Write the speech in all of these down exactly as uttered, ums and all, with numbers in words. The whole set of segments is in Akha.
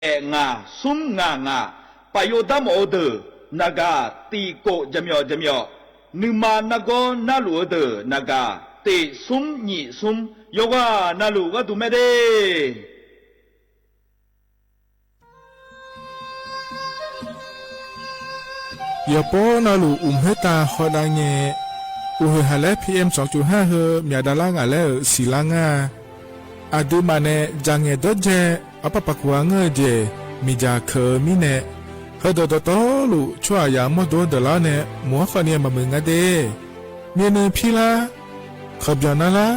aef ngaq smr ngaq ngaq, paf yov darmawf-eu deuq naqgaq tiq kof jaqmyawf jaqmyawf, nuima nargawr narluf-eu deuq naqgaq tiq smr nyiq smr, yawqghaq navluf gharduq mae de. Yawqpov navluf uqmq khoertav hawdav ngae, uqhoeq haq laer P M sanqcoq har heu myaq davlar ngaq laer-euq siqlar ngar-a. Aqduimaf nae dzaqngaeq dawrdzae arpar paf kuq-a ngeur-eu jeq miqdzaq keuq-eu mirnae, heudawq dawqtawvluf tsawrhaqzaq mawrdo-anr deuqlar-awr nae mq-anr khawfni maqmuiq nga de. Myavnuiv pirlar, khanqbyanq narlar,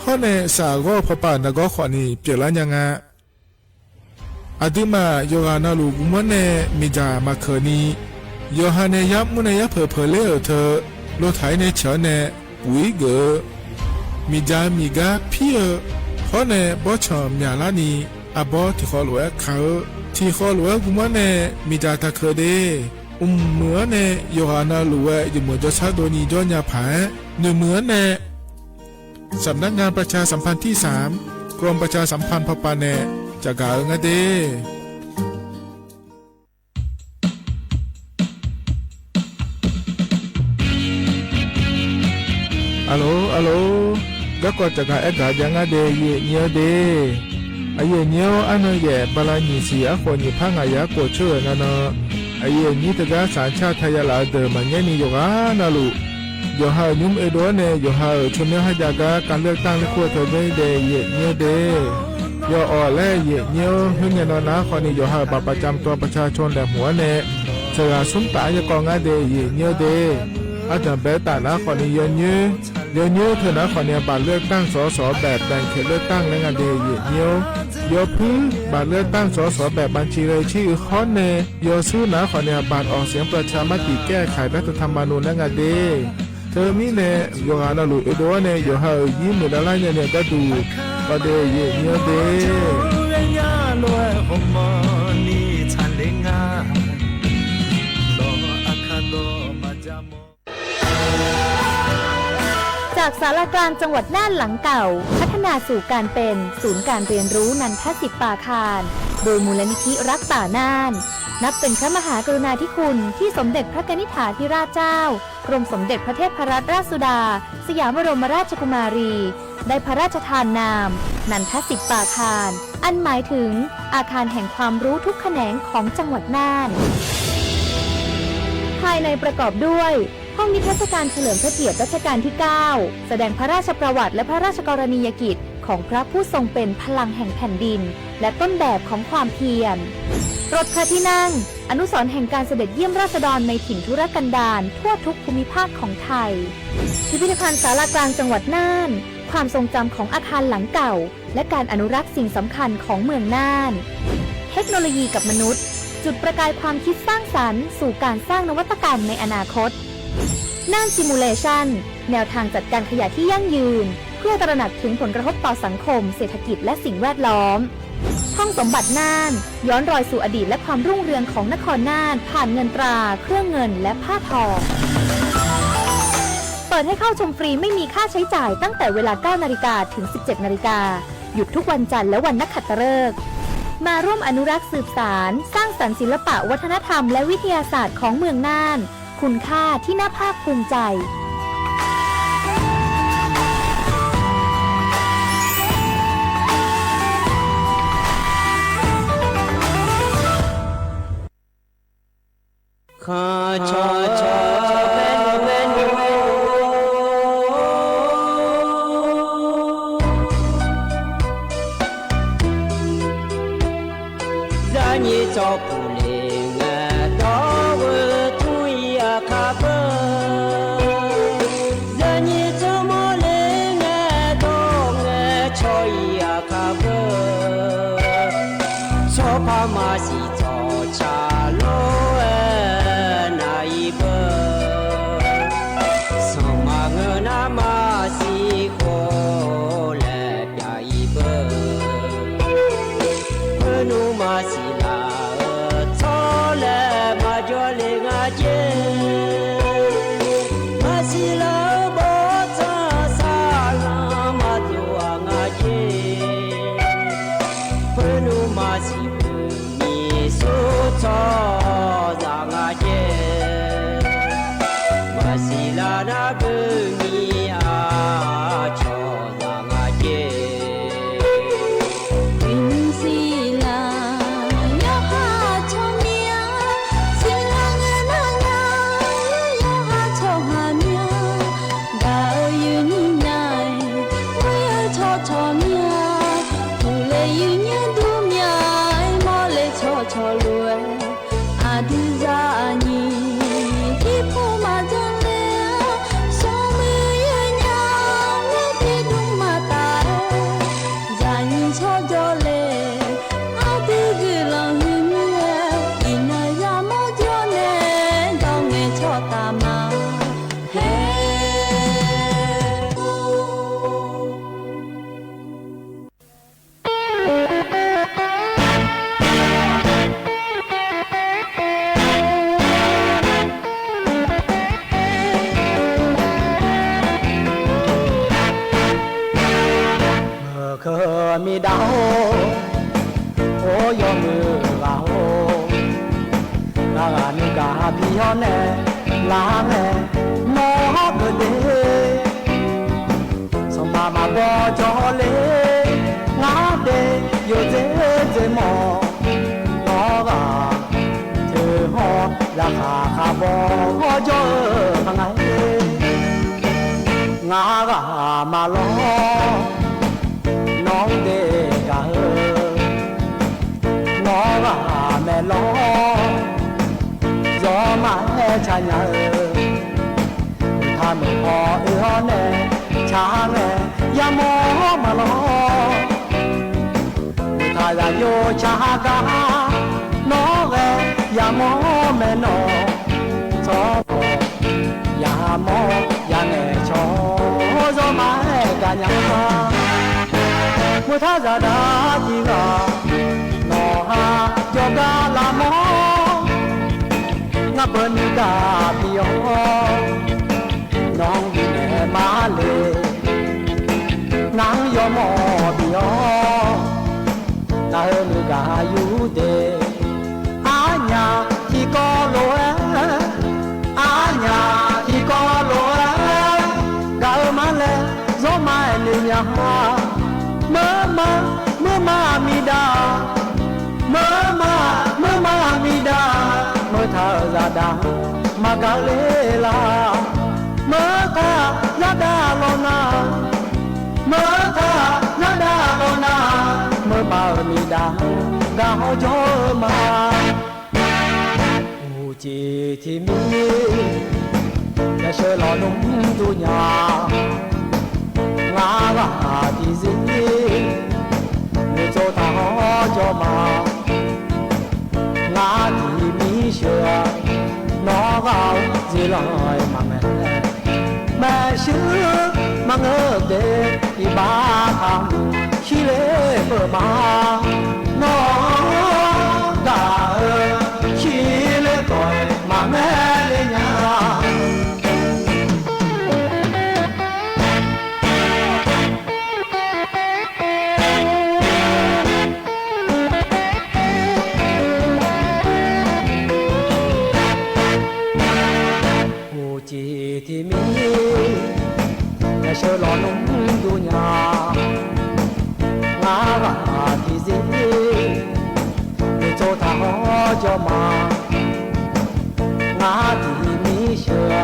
hawr nae saqghawr-eu pawpav naqgawr khawfni pyeuflar nya nga. Aqduimaf yawqghaq navluf guvmanr nae miqdzaq maqkeuq ni, yawqha nae yarmr nae yarpeuq peuq ler-euq teu, lotaq-ir nae taq-awr nae puq-ir geuf-eu, miqdzaq miqgar pir-eu, hawr nae bawrtsanq myaqlar ni, arbawr tiqkhawv lof-aer ka-eu, tiqkhawv lof-aer guvmanr nae miqdzaq taqkeuq de. Mqmuiq-anr nae yawqghaq navluf-aer yawmuiq jawrshar dovni jawr nya paq-aer, noeqmuiq-anr nae สำนักงานประชาสัมพันธ์ที่สาม กรมประชาสัมพันธ์ พป nae caqgaq-eu ngar de. Aqlof aqlof, garkawv caqgaq aergaq jav ngar de, yaeq nyir-eu de. Aqyuif aqnyir-or, arnan yaef bala nyiq siq arkhof nyiq par ngaq yaf-aer khof coer-euq navnan, aqyuif aqnyir teugar saq car taq ya laf-eu deuq maqngaer ni yawqghaq navluf, yawqha-euq nymr oedov-awr nae yawqha-euq tsawrmyanr kharjav gar การเลือกตั้ง laer kur-eu teu janr-ir de, yaeq nyir-eu de. Yawawq laer yaeq nyir-or, khoerngae nan nar khawfni yawqha-euq บัตรประจำตัวประชาชน laeqhmq-anr nae, teughaq smr taf-aer yaerkawv ngar de, yaeq nyir-eu de. Ardanq baetaf nar khawfni yawnyoer, yawnyoer teu nar khawfni บัตรเลือกตั้ง ส.ส. แบบแบ่งเขตเลือกตั้ง laer nga de, yaeq nyir-or. Yawpuir บัตรเลือกตั้ง ส.ส. แบบบัญชีรายชื่อ hawr nae, yawshuir nar khawfni บัตรออกเสียงประชามติแก้ไขรัฐธรรมนูญ laer nga de. Teumirnae, yawqghaq navluf oedov-awr nae yawqha-euq yir muiqdav lar nya ni-eu gharduq, ghawqde yaeq nyir-anr de. จากศาลากลางจังหวัดน่านหลังเก่า พัฒนาสู่การเป็นศูนย์การเรียนรู้นันทสิทธิ์ปาคาร โดยมูลนิธิรักป่าน่าน นับเป็นพระมหากรุณาธิคุณที่สมเด็จพระกนิษฐาธิราชเจ้า กรมสมเด็จพระเทพรัตนราชสุดา สยามบรมราชกุมารี ได้พระราชทานนาม นันทสิทธิ์ปาคาร อันหมายถึงอาคารแห่งความรู้ทุกแขนงของจังหวัดน่าน ภายในประกอบด้วย ห้องนิทรรศการเฉลิมพระเกียรติรัชกาลที่ เก้า แสดงพระราชประวัติและพระราชกรณียกิจของพระผู้ทรงเป็นพลังแห่งแผ่นดิน และต้นแบบของความเพียร รถพระที่นั่ง อนุสรณ์แห่งการเสด็จเยี่ยมราษฎรในถิ่นทุรกันดารทั่วทุกภูมิภาคของไทย พิพิธภัณฑ์ศาลากลางจังหวัดน่าน ความทรงจำของอาคารหลังเก่า และการอนุรักษ์สิ่งสำคัญของเมืองน่าน เทคโนโลยีกับมนุษย์ จุดประกายความคิดสร้างสรรค์สู่การสร้างนวัตกรรมในอนาคต น่าน Simulation แนวทางจัดการขยะที่ยั่งยืน เพื่อตระหนักถึงผลกระทบต่อสังคม เศรษฐกิจ และสิ่งแวดล้อม ห้องสมบัติน่าน ย้อนรอยสู่อดีตและความรุ่งเรืองของนครน่าน ผ่านเงินตรา เครื่องเงิน และผ้าทอ เปิดให้เข้าชมฟรีไม่มีค่าใช้จ่ายตั้งแต่เวลา เก้านาฬิกา ถึง สิบเจ็ดนาฬิกา หยุดทุกวันจันทร์และวันนักขัตฤกษ์ มาร่วมอนุรักษ์สืบสาน สร้างสรรค์ศิลปะวัฒนธรรมและวิทยาศาสตร์ของเมืองน่าน คุณค่าที่น่าภาคภูมิใจ Khanqcawq cawq bae nmr bae nmr, zaqnyiq tsawrpuq le ngae dawr-eu tmr-ir aqkar beu, zaqnyiq tsawrmawr le ngae dawr ngae caw-ir aqkar beu, tsawrpar maqsiq tsawrca lor-aer nav-ir beu, sanqma ngeur nar maqsiq khawf laer pyav-ir beu, khoernmr maqsiq laf-eu tsawrlae maqjawr le nga jeq, maqsiq laf-eu bawrtsanq saqlanq maqdov-aq nga jeq, khoernmr maqsiq beu tsawrhaqzaq nga jaer, maqsiq lar nar beu ni-a, tsawrhaqzaq nga jaer. Uiqni siqlar, yawqha tsawrmir-a, siqlar ngae nar nya, yawqha tsawrhaq mir-a, gaq-eu uiqni nya-aer, ghoer-eu tsawrcawq mir-a, puqle uiqni dur mir-a, mawrle tsawrcawq lof-aer, aqdui zaqnyiq tiqpov maqjan le-a, smrmuiq yawnya, ngar tiqdmr maqtaf-aer, zaqnyiq tsawrjawr le, aqdui guiqlanq huiq mir-aer, iqnan yamawr jawr nae, dawr ngae tsawrtaf ma haer. Meuq keuq miqdaq-or, or yawmuiq ghaq-or, ngar ghaq nuigaq bi-awr nae, lar ngae nawr-anr keuv de. Sanqpaq maqbaw jawr le, ngar dae yawdzer dzer mawf, nawr ghaq teu hawr, zaqkhaq khaq baw hawr jawr-eu paq nga-ir. Ngar ghaq maqlawr, nawq-anr dae gaq-eu, nawr ghaq maeqlawr, zawr maqaer ca nya-eu, uqtaq meuq paw oe-awr nae, ca ngae yamawr maqlawr. Uqtaq zaqyo ca gar, nawr ghae yamawr maeqnawq, tsawrhaq yamawr yanaeq cawq-awr, zawr maqaer gaq nya. Meuq taq zaqdaq tiq ghaq, nawq ha jawrgar lavmawr, ngar beuq nuigaq bi-awr, nawq-anr bifnaeq ma le. Ngar-anr yawmawr bi-awr, ngaq-euq nuigaq yurdae, arnyaf tiqkawv lof-aer, arnyaf tiqkawv lof-aer, gaq-eu ma laer zawr maqaer le nya. Meuq ma, meuq ma miqdaq, meuq ma, meuq ma miqdaq, meuq taq-euq zaqdaq maqgaq le lar. Meuq taq zaqdaq lawq nar, meuq taq zaqdaq lawq nar, meuq ma-euq miqdaq gaq hawr jawr-eu ma. Uqcif tiq mir, yasheuq lawq nmr dur nya. Ngar ghaq tiqzir, noeqtsov taq hawr jawr ma. Ngar tiq mir sheuq-a, nawr ghaq-eu ziflanq-aer maqmaeq. Maeqshi maqngeur de, iqbax taq shirler peuq ma. Nawr gaq-eu shirler peuq-aer maqmaeq le nya. Uqcif tiq mir, yasheuq lawq nmr dur nya. Ngar ghaq tiqzir, noeqtsov taq hawr jawr ma. Ngar tiq mir sheuq-a,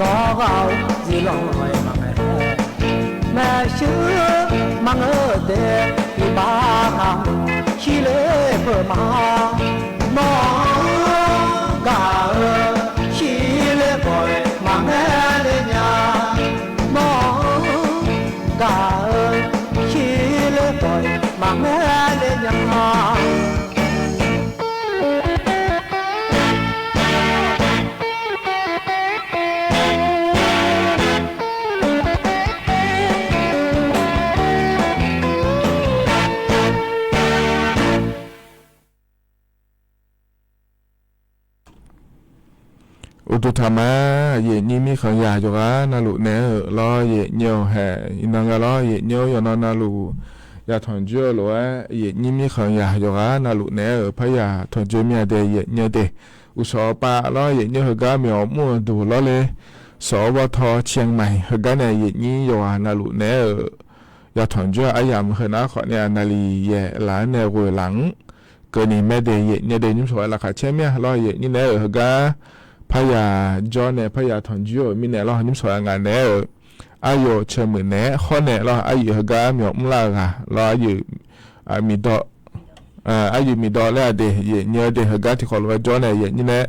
nawr ghaq-eu ziflanq-aer maqmaeq. Maeqshi maqngeur de, iqbax taq shirler peuq ma. Nawr gaq-eu shirler peuq-aer maqmaeq le nya. Nawr gaq-eu shirler peuq-aer maqmaeq le nya. Uqduq taqma, aqyuif nyir mirkhanq yaq yawqghaq navluf naeq-aer-euq lawr, aqyuif nyir-awq haeq iqnan nga lawr, aqyuif nyir-awr yawqnan navluf ya tanqjoer-eu lof-aer, yaeqnyir mirkhanq yaq yawqghaq navluf naeq-aer-euq parya tanqjoer mir-a de, yaeqnyir-eu de. Uqshawq pav lawr, yaeqnyir-eu heugar myawq mr-eu duq lawrle, sawq-awr bawrtaw ciqmaiq heugar nae yaeqnyir yawqghaq navluf naeq-aer-euq ya tanqjoer-eu aryamq heunar khawfni-aq, naqliq yaeq laf-anr nae ghoeq laf-anr keuvni maerde yaeqnyir de. Nymrshawq-aer laqkhaq caer mir-a lawr, yaeqnyir naeq-aer-euq heugar parya jawr nae parya tanqjoer-euq mirnae lawr, nymrshawq-aer ngaq naeq-aer-euq aryawf caemuiq naeq-aer hawr nae lawr, aryiq heugar myawq mr lar-eu ghaq lawr, aryiq miqdawv, aryiq miqdawv laer-a de, yaeqnyir-eu de. Heugar tiqkhawf lof-aer jawr nae yaeqnyir nae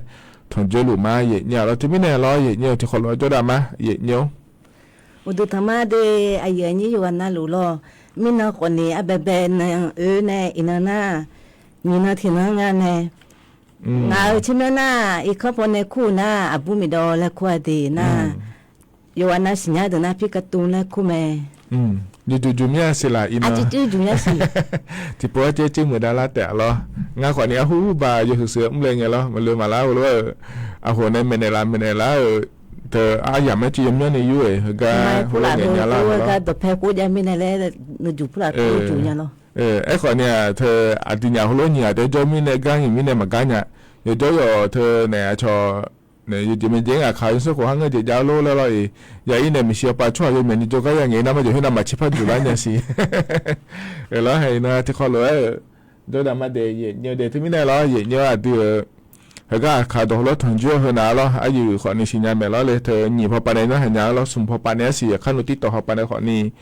tanqjoer luf ma, yaeqnyir-a lawr. Teumirnae lawr, yaeqnyir-eu tiqkhawf lof-aer jawr dav ma, yaeqnyir-or. Uqduq tanq ma de, aqyuif aqnyir yawqghaq navluf lawr, mirnan khawfni arbaebae nan oe nae iqnan nar, nyiq nan tiq nan nga nae, ngaq-euq tsawrmyanr nar, irkanr pawnae kur-eu nar, aqbur miqdawv laer kur-a de nar, yawqghaq nav siqnya deuq nar, pirkatuv laer kur mae. Juqjuq juq mir-a siq laq iqnan. Tiqpov-aer caer caer muiq dav lar taef-a lawr. Ngar khawfni arhu ba yawhuiq shuif-eu mr le ngae lawr, maqle maqlar heulof-aer-euq, aqhof nae maeqnaeq laf maeqnaeq lar-euq teu aryamq-aer caer yawmyanr ni yur-euq heugar heulof ngaeq nya lar-a lawr. Dawqpae khof jav mirnae laer, nuijuq purlaf tov juq nya lawr. Aerkhawfni-aq, teu aqdui nyaf heulof nyiq ghaq taef jawr mirnae gar nyiq mirnae maqgar nya. Yawjawr yawq teu naeq aqcawq nae yawjeq maeqjeq-anr ngaq kaq yawsanr khof har ngeur jeq jav lor laer lawr-iq. Yaqir nae maeqshi yawpav tsawrhaq yawmyaq ni jawrgar ya ngaeq-ir nar, maqjeq khoer navmaqtser par juq lar nya siq. Euq lawr, haeq iqnan tiqkhawf lof-aer-euq jawrdav ma de, yaeqnyir-eu de. Teumirnae lawr, yaeqnyir-eu aqdui-euq heugar aqkaq dawq heulof tanqjoer-eu heunav lawr, aryiq khawfni siqnya maeq lawr le. Teu nyiq pawpav nae narhaq nya-a lawr, smq pawpav nae arsiq, yaqkar nu tirtawq pawpav nae khawfni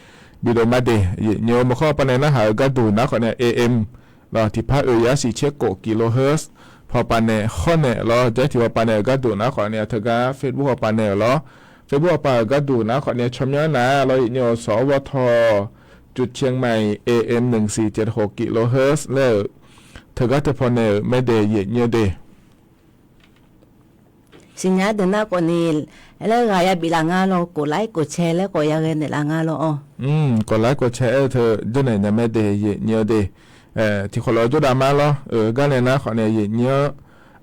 bidov ma de. Yaeqnyir-eu maqkhawr pawpav nae narhaq-eu gharduq nar khawfni A M lawr, tiqpar oe yasiq tser khof kilohertz pawpav nae hawr nae lawr, jar tiq pawpav nae-euq gharduq nar khawfni-a, teugar Facebook pawpav nae-euq lawr, Facebook pawpav-euq gharduq nar khawfni-a, tsawrmyanr nar lawr, yaeqnyir-eu sawq-awr bawrtaw cuv ciqmaiq A M nyiq siq ceqhoq kilohertz laer-euq teugar teupaw nae-euq maerde yaeqnyir-eu de. Siqnya deuq nar khawfni laer ghaq ya bif laf nga lawr, kof lar-ir kof cae laer khawf ya ghae naeq laf nga lawr-awr. Kof lar-ir kof cae aer-eu teu jawrnaeq nya maerde yaeqnyir-eu de. Tiqkhawf lof-aer jawrdav ma lawr, euq gar nae nar khawfni yaeqnyir-anr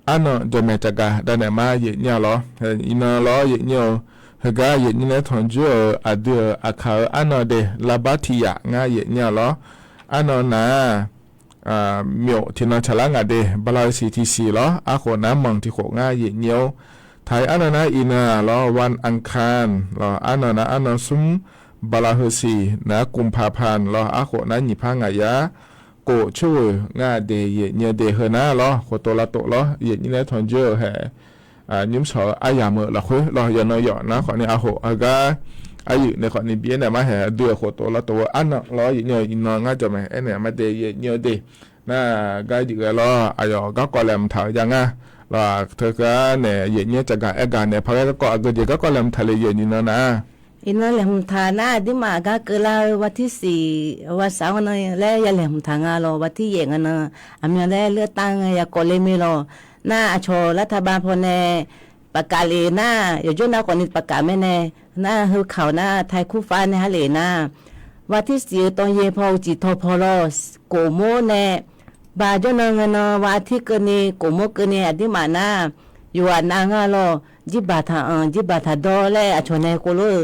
arnan jawqmaeq caqgaq dav naeq ma yaeqnyir-a lawr. Iqnan lawr yaeqnyir-eu heugar yaeqnyir nae tanqjoer-euq aqdui-euq aqkaq-euq arnan de, lavbar tiq yaf ngar yaeqnyir-a lawr. Arnan nar-aq, myof tiqnan tsaqlar ngaq de, bala-eu siq tiqsiq lawr, arkhof nar manq tiqkhof ngar yaeqnyir-or. Taq-ir arnan nar iqnan-aq lawr, วันอังคาร lawr, arnan nar arnan smr, bala-eu siq nar กุมภาพันธ์ lawr, arkhof nar nyiq par ngaq yar, kof coer-euq ngar de yaeqnyir-eu de. Heunar lawr khoftof lavtof lawr, yaeqnyir nae tanqjoer-euq haeq, nymrshawq-eu aryamq-euq lafkhoer lawr, yawqnan yawf nar khawfni aqhof heugar aryuif nae khawfni bi-aer naeq ma haeq, aqdui-euq khoftof lavtof-eu arnan lawr, yaeqnyir-eu iqnan ngar jawqmaeq aernaeq ma de yaeqnyir-eu de. Nar gar juif ghae lawr, aqyawf garkawv laeqhmq taq-eu jav ngar lawr, teugar nae yaeqnyir caqgaq aer gaq naeq paq ghae garkawv aqgeu jeq garkawv laeqhmq taq le yaeq iqnan nar. Iqnan laeqhmq taq nar, aqduimaf gar keuvlar-eu วันที่สี่ วันเสาร์ nga nan laer ya laeqhmq taq nga lawr, วันที่ yaef nga nan aqmyan laer เลือกตั้ง ngae ya kawv le me lawr. Nar aqcawq รัฐบาล pawnae pafkaf lef nar, yawqjawr nar khawfni pafkaf mae nae, nar heu kaq-awq nar ไทยคู่ฟ้า nae har lef nar, วันที่สี่ eu ตอนเย็น paw uqcif taw paw lawr, kofmawr nae, baq jawr nan ngae nan วันอาทิตย์ keuvni kofmawr keuvni aqduimaf nar, yawqghaq nav nga lawr, jirbaq taq-anr jirbaq taq dawr laer aqcawq nae khov lof-eu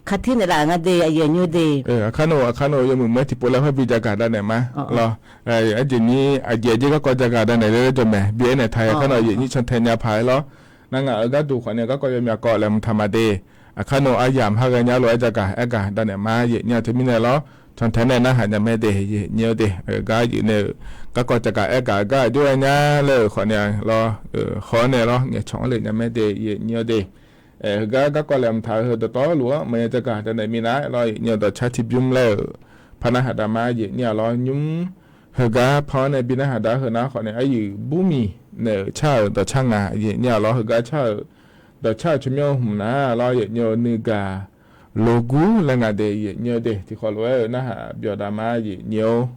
katir naeqlaf nga de, aqyuif aqnyir de. Aqkar noeq aqkar noeq yawmuiq muiq-aer tiqpov laer khoer bi jagaq dav naeq ma lawr. Aerjeq ni aqjeq aqjeq garkawv jagaq dav naeq le laer jawqmaeq bi-aer naeq taq-a. Aqkar noeq yaeqnyir cantae nya paq-aer lawr. Nar ngaq-euq gharduq khawfni garkawv yawmyaq kawv laeqhmq taq ma de. Aqkar noeq aryamq ha ghae nya lof-aer jagaq aer gaq dav naeq ma yaeqnyir-a. Teumirnae lawr, cantae nae narhaq nya mae de yaeqnyir-eu de. Gar juif nae-euq garkawv jagaq aer gaq gar aqjox-aer nya laer-euq khawfni-a lawr, haw-awr nae lawr ngaeqcawq-anr lef nya mae de yaeqnyir-eu de. Heugar garkawv laeqhmq taq-eu heu dawqtawvluf-anr maqya jagaq dav naeq minav-aer lawr, yaeqnyir-eu dawqcar tiqbymr laer-euq par narhaq dav ma yaeqnyir-a lawr. Nymr heugar par-anr nae bi narhaq dav-eu heunar khawfni aryiq burmiq naeq-euq car-euq dawqcar ngaq yaeqnyir-a lawr. Heugar car-euq dawqcar-euq tsawrmyanr hmq nar lawr, yaeqnyir-eu nuigaq logur laer nga de yaeqnyir-eu de. Tiqkhawf lof-aer-euq narhaq byawq dav ma yaeqnyir-or.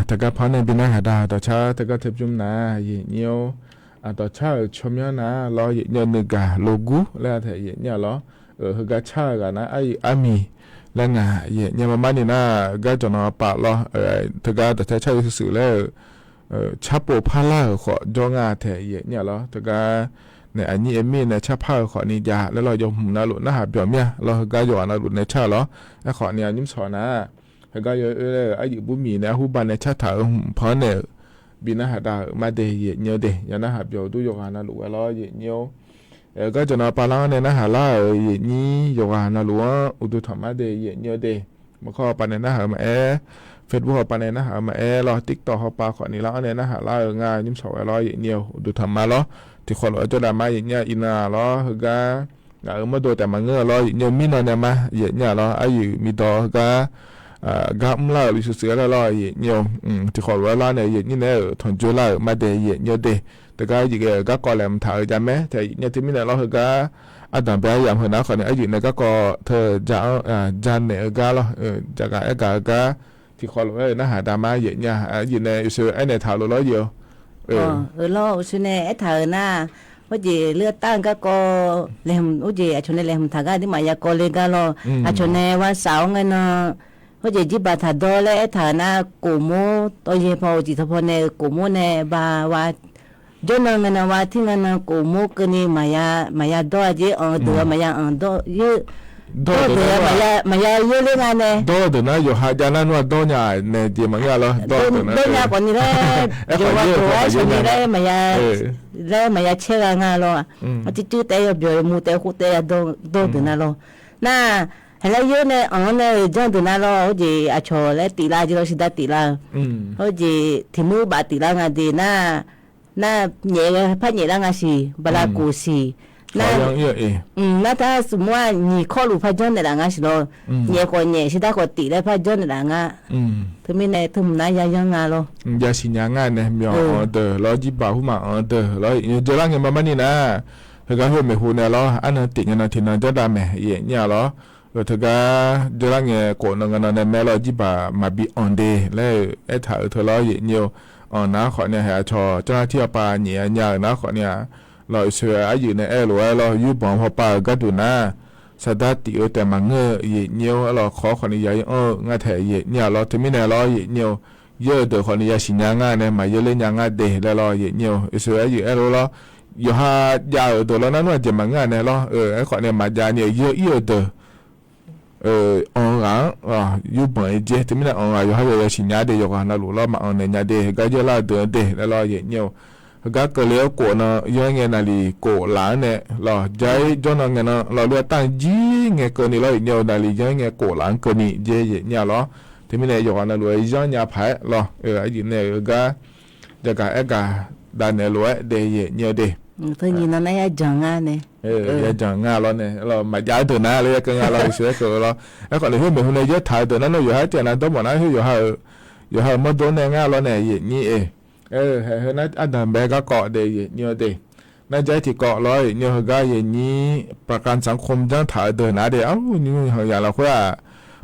Teugar par nae bi narhaq da dawqcar teugar teu bymr nar, aqyuif aqnyir-or, dawqcar-euq tsawrmyanr nar lawr, aqyuif aqnyir-eu nuigaq logur laer-a taef aqyuif aqnyir-a lawr. Heugar car-eu ghaq nar, aryuif armiq laer ngaq aqyuif aqnyir mar mar ni nar, gar jawqnan paf lawr. Teugar dawqcar car-eu shuif shuif laer-euq carpov parlar-euq khawf jawr nga taef aqyuif aqnyir-a lawr. Teugar nae aqnyir aer mir nae carpar-eu khawf ni jav laer lawr, yawhmq navluf narhaq byawq mir-a lawr. Heugar yawqghaq navluf nae car-eu lawr. Aerkhawf ni aqnymr sawq nar, heugar yawoer laer-euq aryuif burmiq nae arhur ba nae cartaq-euq hmq panr naeq-euq bi narhaq da-euq mar de aqyuif aqnyir-eu de. Ya narhaq byawq dur yawqghaq navluf ghae lawr aqyuif aqnyir-or. Heugar jawqnan pavlar-anr nae narhaq lar-euq aqyuif aqnyir yawqghaq navluf-anr uqduq tanq mar de aqyuif aqnyir-eu de. Maqkawr hawpav nae narhaq-eu maqaer, Facebook hawpav nae narhaq-eu maqaer lawr, TikTok hawpav khawf ni lar-anr nae narhaq lar-euq ngar aqnymr sawq ghae lawr aqyuif aqnyir-eu uqduq tanq mar lawr. Tiqkhawf lof-aer jawrdav mar aqyuif aqnyir-a iqnan-a lawr. Heugar ngaq-euq mawrdo taef maqngeur-a lawr aqyuif aqnyir-or, mirnan nae mar aqyuif aqnyir-a lawr. Aryuif miqdawq heugar gar mrlar-euq luf shuif shuif-aer laer lawr aqyuif aqnyir-or. Tiqkhawf lof-aer lar nae aqyuif aqnyir nae-euq tanqjoe lar-euq mar de aqyuif aqnyir-eu de. Teugar aqyuif ghae-euq garkawv laeqhmq taq-eu jav mae taef aqyuif aqnyir-eu teumirnae lawr. Heugar ardanq bae aryamq heu nar khawf ni aryuif nae garkawv teu ja-anr janaeq-eu gar lawr, jaqgaq aergaq-eu gar tiqkhawf lof-aer-euq narhaq da mar aqyuif aqnyir-a. Aqyuif nae uqshoe aernaeq taq-euq lof lawr aqyuif-or. Euq lawr, uqshoe nae aertaq-euq nar, khoerjeq leur tar-eu garkawv laeqhmq, khoerjeq aqcawq nae laeqhmq taq gar aqduimaf ya kawv le gar lawr. Aqcawq nae วันเสาร์-anr ngae nan, khoerjeq jirbaq taqdawr laer aertaq-euq nar, kofmor tawyae paw uqcif tawpaw nae-euq kofmor nae ba wa jawrnan ngae nan wa tir ngae nan kofmor keuvni maqya dawr-a jeq anq-eu deuq-a maqya anq dawr, dawr-eu deuq-a maqya yeur ler nga nae. Dawr-eu deuq nar yawqha jav nar nmr-a dawr nya nae jeq maqngeur-a lawr. Dawr nya khawf ni laer, yawqha dawq-aer shawq ni laer maqya, laer maqya caer gha nga lawr. Arcuir cuir taef-aer yawbyawq yawmuiq taef-aer khof taef-aer ya dawr-eu deuq nar lawr. Nar, haq laer yeur nae anq-anr nae-euq janr deuq nar lawr, khoerjeq aqcawq laer tif lar jeq lawr, shirdav tif lar-eu. Khoerjeq tiq mur baf tif lar nga de nar, nar nyaef ghae par nyaef lar nga siq, bala kof siq. Nar, nar tar smq mur-aq nyiq kawrluf par janrnaeq laf nga siq lawr. Nyaef khawf nyaef, shirdav khawf tif laer par janrnaeq laf nga. Teumirnae teu hmq nar ya yanr nga lawr. Yasiq nya nga nae myawq anq-eu deuq lawr, jirbaq hmq maqanq-eu deuq lawr, yawjeurlar ngae mar mar ni nar, heugar khoer maeqhu nae lawr, arnan tif ngae nan tiqnan janrdav maeq aqyuif aqnyir-a lawr. Teugar jeurlar ngae kof nan ngae nan nae mae lawr, jirbaq maqbi anq de laer-euq aertaq-euq teu lawr aqyuif aqnyir-eu. Anq nar khawf ni haeq aqcawq janr lar tir hawpav nyiq ya nya-euq nar khawf ni-a lawr, uqshoe aqyuif nae aer lof-aer lawr, yurbanq hawpav-euq gardeuq nar saqdaq tif-eu taef maqngeur-eu aqyuif aqnyir-eu, aer lawr khawf khawf ni ya ir anr-eu ngar taef aqyuif aqnyir-a lawr. Teumirnae lawr aqyuif aqnyir-eu, yeur-eu deuq khawf ni yasiq nya nga nae maqyeur ler nya nga de laer lawr aqyuif aqnyir-eu. Uqshoe aqyuif aer lof lawr, yawqha jav-euq deuq lawr nar nmr-aq jeq maqngeur-a nae lawr, aerkhawf nae maqjav ni-euq yeur ir-eu deuq anq-eu ghaq-anr yurbanq-ir jer. Teumirnae anq-eu ghaq yawqha yawqha yasiq nya de, yawqghaq navluf lawr maqanq naeq nya de, heugar jeurlar-eu deuq-anr de laer lawr aqyuif aqnyir-eu. Heugar keuvle-awr kof nan yanr ngae naqliq kof laf-anr nae lawr, jar-ir jawr nan ngae nan lawr, lof-aer tanq jir ngae keuvni lawr aqyuif aqnyir-eu, naqliq yanr ngae kof laf-anr keuvni jer aqyuif aqnyir-a lawr. Teumirnae yawqghaq navluf-aer yanr nya paq-aer lawr, aqyuif nae-euq gar jaqgaq aergaq dav naeq lof-aer daef aqyuif aqnyir-eu de. Teu nyiq nan nar ya janq nga nae, ya janq nga lawr nae lawr, maqjav-eu deuq nar laer ya keuv nga lawr, uqshoe aer keuv-eu lawr. Aerkhawf nae khoer maeqhu nae yaertaq-eu deuq nar nawr yawqha-aer tiqghaq nav dawrmawf nar khoer yawqha-euq, yawqha-euq mawrdo nae ngar lawr nae aqyuif aqnyir-e. Aer-eu haeq heu nar ardanq bae garkawv de aqyuif aqnyir-eu de. Nar jar-ir tiqkawv lawr aqyuif aqnyir-eu, heugar aqyuif aqnyir ประกันสังคม janrtaq-eu deuq nar de, arhu nymr heu yaq lafkhoer-aq,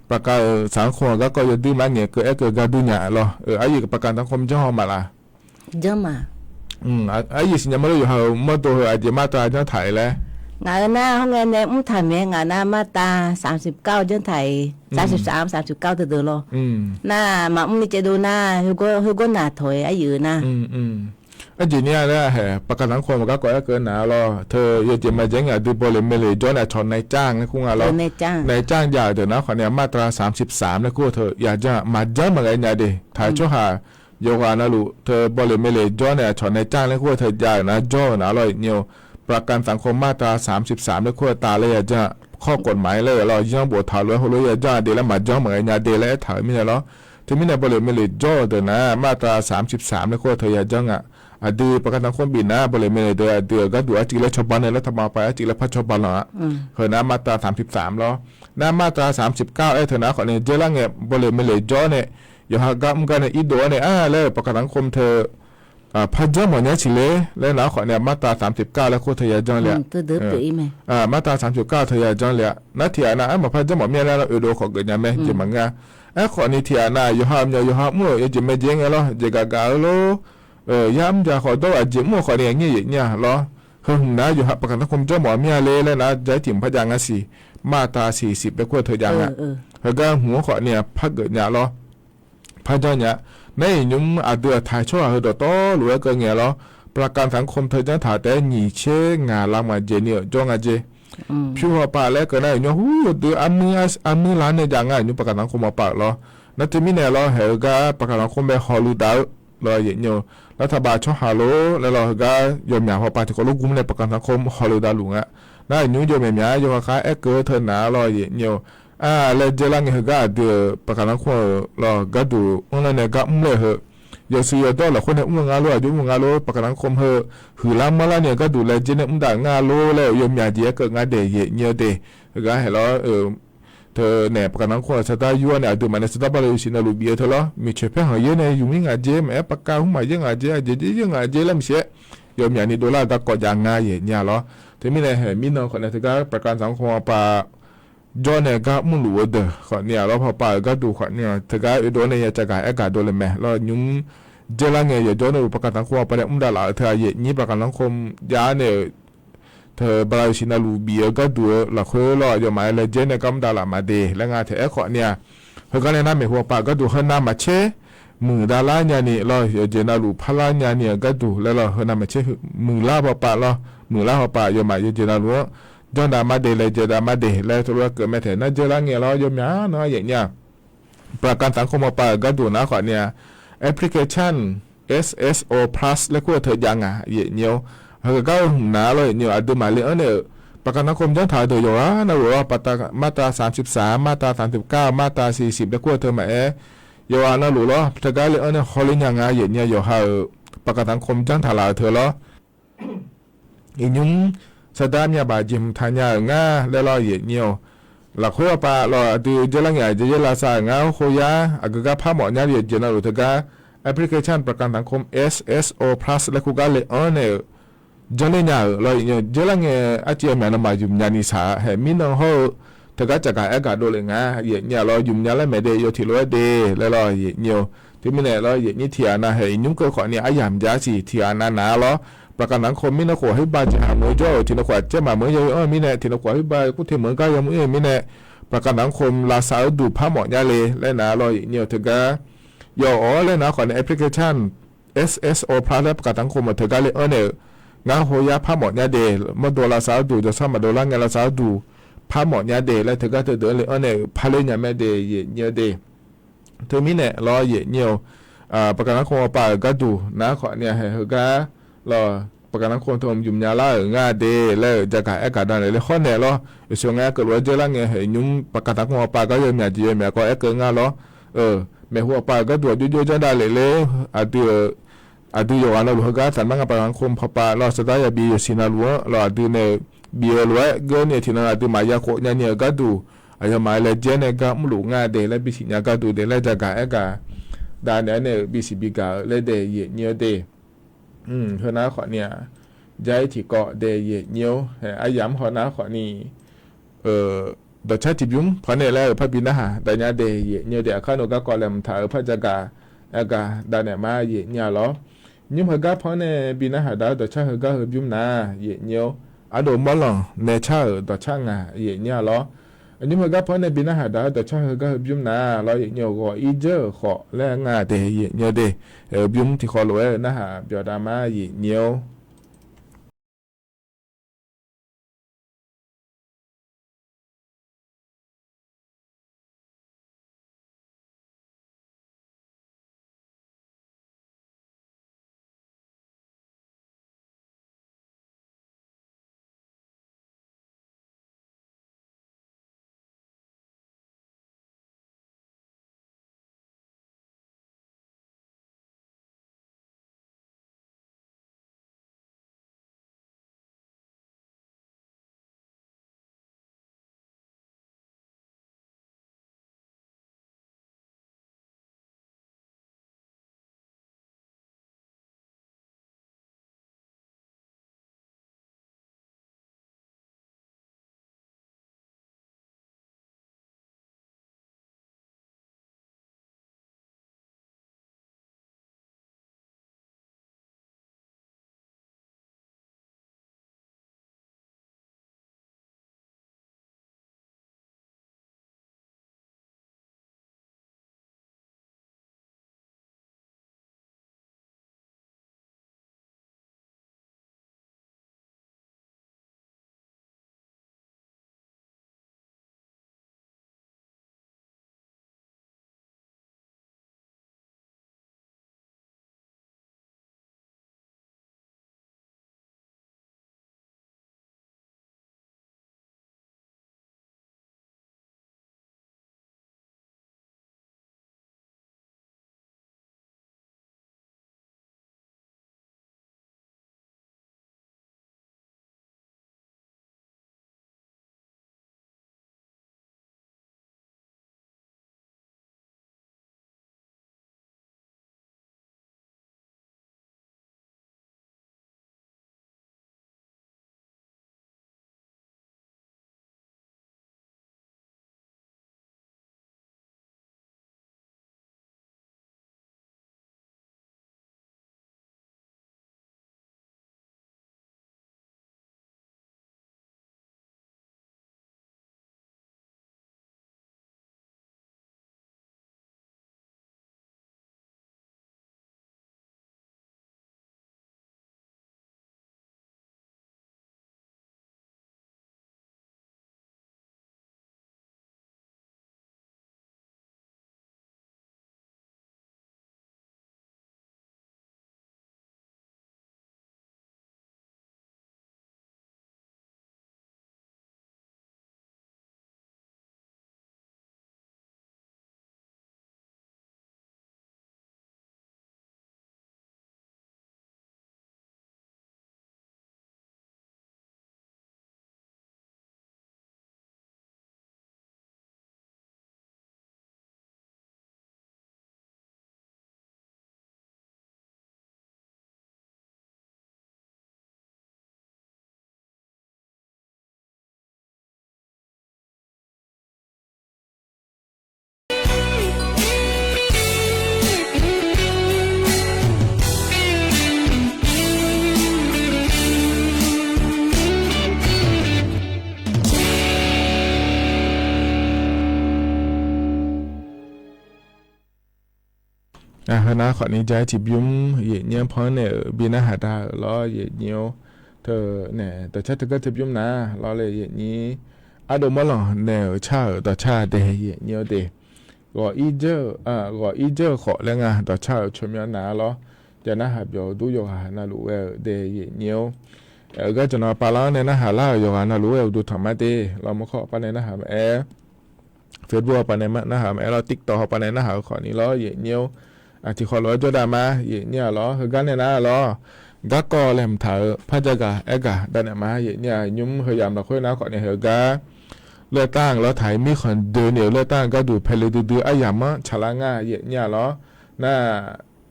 ประกันสังคม-euq garkawv yawduir mar ngaeq keuv aer keuv gar dur nya lawr. Aqyuif ประกันสังคม janr haw maqlaf? Janr ma. Aqyuif siqnya ma lor, yawqha-euq mawrdo heu aqjeq มาตรา janrtaq-ir laer. Ngaq-euq nar hawr ngae nae mrtaq maeq-aer ngaq nar มาตรา สามสิบเก้า janrtaq-ir, สามสิบสาม สามสิบเก้า teudeuq lawr. Nar maqmr ni caevdov nar khoergawr naq tawq-ir aqyuif-eu nar. Aqjeq ni-a laer haeq ประกันสังคม garkawv aer keuv nar lawr, teu yawjeq maqjav ngae aqdui bawleq meleq jawr nae aqcawq นายจ้าง laer kur nga lawr. นายจ้าง jav-euq deuq nar khawf ni-a มาตรา สามสิบสาม laer kur-eu teu ya janr-a, maqjanr maqghae nya de. Taq-eu tsawrhaq yawqghaq navluf teu bawleq meleq jawr nae aqcawq นายจ้าง laer kur-eu teu jav-euq nar jawr-euq nar lawr aqnyir-eu, ประกันสังคม มาตรา สามสิบสาม laer kur-eu tav laer ya janr-a, ข้อกฎหมาย laer-euq lawr, yanr boftaq-eu lof-aer heulof ya janr-a de laer maqjanr maqghae nya de laer aertaq-euq mirnae lawr. Teumirnae bawleq meleq jawr-euq deuq nar มาตรา สามสิบสาม laer kur-eu teu ya janr nga. Aqdui ประกันสังคม bif nar bawleq meleq deuq aqdui-euq gharduq arcuiv laer cawba nae laer taqma pav arcuiv laer par cawba lanq-a. Heu nar มาตรา สามสิบสาม lawr. Nar มาตรา สามสิบเก้า aer teu nar khawf nae jeurlar ngae bawleq meleq jawr nae yawqha gar mr gar nae irdov-awr nae ar laer-euq ประกันสังคม teu par janr mawf nya siq ler laer nar khawf ni-a, มาตราสามสิบเก้า laer khoer teu ya janr le-a. มาตราสามสิบเก้า teu ya janr le-a. Nar tiq ghaq nav aer maqpar janr mawf mir-a laer oedov khawf geuf nya mae jeq maqngeur-a. Aerkhawf ni tiq ghaq nav yawqha myaw yawqha mr-euq yawjeq mae jeq ngae lawr, jeq gaq gaq-eu lor. Yar mr jaq khawf dawr ghaq jeq mr-eu khawf ni aqnyir yaeq nyir-a lawr. Heu hmq nar yawqha ประกันสังคม janr mawf mir-a ler laer nar ja-ir tiq mq par jav ngar siq. มาตราสี่สิบ laer khoer-eu teu jav nga. Heugar hmq-anr khawf ni-a par geuf nya lawr. Par janr nya. Nar iqnymr aqdui-aq taq-eu tsawrhaq heu dawqtawvluf-aer keuv ngae lawr. ประกันสังคม teu janr taq taef-aer nyiq tser ngaq lavmaf jeq ni-euq jawr nga jer. Pyur hawpav laer keuv nar iqnymr hu dui armuir lar nae jav ngar iqnymr ประกันสังคม hawpav-euq lawr. Nar teumirnae lawr haeq-eu gar ประกันสังคม bae hawluf dav-eu lawr yaeq nyir-eu. Lar taqbav tsawrhaq lor laer lawr heugar yawmyaq hawpav tiqkawv lor gmr nae ประกันสังคม hawluf davluf nga. Nar iqnymr yawmyaq myaq-aer yawkhav khav-aer aerkeuv-eu teu nar lawr yaeq nyir-eu. Aq laer dzaerlar ngae heugar aqdui-euq ประกันสังคม lawr gharduq anrlar nae gar mr laer heu yawshuif yawdawr lafkhoer nae mr-eu nga lor, aqjox mr-eu nga lor, ประกันสังคม heu huiqlar manrlar ni-eu gharduq laejae nae mr dav-euq nga lor laer-euq yawmyaq jeq-aer keuv nga daef yaeq nyir-eu de. Heugar haeq lawr-eu teu nae ประกันสังคม saqdar yur-awr nae aqduimaf nae saqdar bala yawsiq navluf bif-eu teu lawr, miqcoeq paer hanq yaer nae yumir ngaq jer, maqaer pavkav hmq maqyaer ngaq jer, aqjeq jer yaer ngaq jer laer maqsiq-aer, yawmyaq ni dovlar-eu garkawv jav nga yaeq nyir-a lawr. Teumirnae haeq mirnan khawf nae teugar ประกันสังคม hawpav jawr nae gar mrluf-eu deuq khawf ni-a lawr, hawpav-euq gharduq khawf ni-a teugar oedov-awr nae ya cavgaq aergaq dovle mae lawr. Nymr dzaerlar ngae yawqjawr nae-euq ประกันสังคม hawpav nae mr dav laf-eu teu-aq yaeq nyir ประกันสังคม jav nae-euq teu bala yawsiq navluf bif-eu gharduq-eu lafkhoer lawr yawmaf-aer laejae nae gar mr dav laf ma de laer nga taef-aer khawf ni-a. Heugar nae nar maeqhu hawpav-euq gharduq heunav maqtser muiqdav lar nyani lawr, yawqjeq navluf parlar nyani-euq gharduq laer lawr, heunav maqtser muiqlar hawpav lawr, muiqlar hawpav yawmaf yawqjeq navluf-anr janr dav ma de laejae dav ma de laer teulof-aer keuv mae taef nar dzaerlar ngae lawr yawmyaq nan-aer yaeq nyir-a. ประกันสังคม hawpav-euq gharduq nar khawf ni-a, application S S O Plus laer kur-eu teu jav nga yaeq nyir-awr. Heugar-eu hmq nar lawr yaeq nyir-eu aqduimaf le-anr nae-euq ประกันสังคม janr taq-eu deuq yawqghaq navluf lawr, มาตราสามสิบสาม มาตราสามสิบเก้า มาตราสี่สิบ laer kur-eu teu maqaer, yawqghaq navluf lawr teugar le-anr nae hawler nya nga yaeq nyir-a. Yawqha-euq ประกันสังคม janr taq laf-eu teu lawr. Iqnymr saqdar myavbaq jeq hmq taq nya-euq nga laer lawr yaeq nyir-awr. Lafkhoer hawpav lawr aqdui dzaerlar ngae aqjeq yaer lavsav-euq ngar khoyar aqgeu gar par mawf nyar le yawqjeq navluf teugar application ประกันสังคม S S O Plus laer kur gar le-anr nae-euq janr ler nya-euq lawr yaeq nyir-awr. Dzaerlar ngae arciv yawmyaq nawmaf ymq nya ni shaq-a haeq mirnan hawr-eu teugar cavgaq aergaq dovle nga yaeq nyir-a lawr. Ymq nya lar maeq de yawtiq lof-aer de laer lawr yaeq nyir-awr. Teumirnae lawr yaeq nyir tiq ghaq nav haeq iqnymr keuv khawf ni aryamq jav siq tiq ghaq nav nav-a lawr. ประกันสังคม mirnan khof heubar jeq haq meuq-eu jawr-euq tiq nan khof-aq caer maqmeuq-anr yaw-ir-anr-eu mirnae, tiq nan khof-aq heubar kur te meuq-eu gar yamr-ir-eu mirnae, ประกันสังคม lavsav-eu duq par mawf nyar le laer nav lawr yaeq nyir-eu teugar. Yawf-awr laer nav khawf ni application S S O Plus laer ประกันสังคม mawf teugar le-anr nae-euq ngar khoyar par mawf nyar de, mawrdo lavsav-eu duq jawrsar maqdov lar ngae lavsav-eu duq par mawf nyar de laer teugar teudeuq-anr le-anr nae-euq parler nya mae de yaeq nyir-eu de. Teumirnae lawr yaeq nyir-eu, ประกันสังคม hawpav-euq gharduq nar khawf ni-a haeq heugar lawr ประกันสังคม teu ymq nya lar-euq nga de laer-euq jagaq aergaq davnaeq le hawr naeq lawr. Yawshuif ngae aerkeuv lof-aer dzaerlar ngae haeq iqnymr ประกันสังคม hawpav gar yawmyaq jeq yawmyaq kawv aerkeuv nga lawr. Maeqhu hawpav-euq gharduq aqjox jov janr davlef ler aqdui-euq aqdui yawqghaq navluf heugar taqnar nga ประกันสังคม hawpav lawr saqdar yabi yawsiq navluf-anr lawr aqdui nae bif-eu lof-aer geur ni tiq nan aqduimaf ya khof nyani-euq gharduq aqyawfmaf-aer laejae nae gar mrluf nga de laer bisiq nya gharduq de laer jagaq aergaq davnaeq-aer nae-euq bisiq bigaq-euq laer de yaeq nyir-eu de. Heunar khawf ni-a, jav-ir tiqkawv de yaeq nyir-awr, aryamq-anr hawnar khawf ni, dawqcar tiqbymr pawnae laer-euq parbi narhaq dav nya de yaeq nyir-eu de. Aqkar nawr garkawv laeqhmq taq-euq par jagaq aergaq davnaeq ma yaeq nyir-a lawr. Nymr heugar pawnae bi narhaq daq-eu dawqcar heugar heubymr nar yaeq nyir-awr, ardov mawrlanq nae car-euq dawqcar ngaq yaeq nyir-a lawr. Nymr heugar pawnae bi narhaq daq-eu dawqcar heugar heubymr nar lawr yaeq nyir-awr, ghawq-ir dzeur-euq khawf laer nga de yaeq nyir-eu de. Heubymr tiqkhawv lof-aer-eu narhaq byawq dav ma yaeq nyir-awr. Heunar khawfni ja-aer tiqbymr yaeqnyir-anr pan-anr naeq-euq bi narhaq da-euq lawr yaeqnyir-or. Teunaeq dawqcar teugar teu bymr nar lawr le yaeqnyir, ardov mawrlanq naeq-euq car-euq dawqcar de yaeqnyir-or de. Ghawq ir dzeur-eu khawf laer nga dawqcar-euq tsawrmyanr nar lawr. Ja narhaq byawq dur yawqghaq navluf ghae-euq de yaeqnyir-or. Aer-eu gar jaqnan pavlar-anr nae narhaq lar-euq yawqghaq navluf ghae-eu uqduq tanq mar de. Lawr murkhawr hawpav nae narhaq maqaer, Facebook hawpav nae narhaq maqaer lawr, TikTok hawpav nae narhaq-eu khawfni lawr yaeqnyir-or. Aqtiq khawf lof-aer jawrdav ma yaeqnyir-aq lawr, heugar nae nar lawr. Garkawv laeqhmq taq-euq par jagaq aergaq davnaeq ma yaeqnyir-aq, nymr heu yamq lafkhoer nar khawfni heugar เลือกตั้ง lawr taq-iq mirkhanq doeni-euq เลือกตั้ง gharduq paeqle duidui aryamq-anr tsaqlar nga yaeqnyir-aq lawr. Nar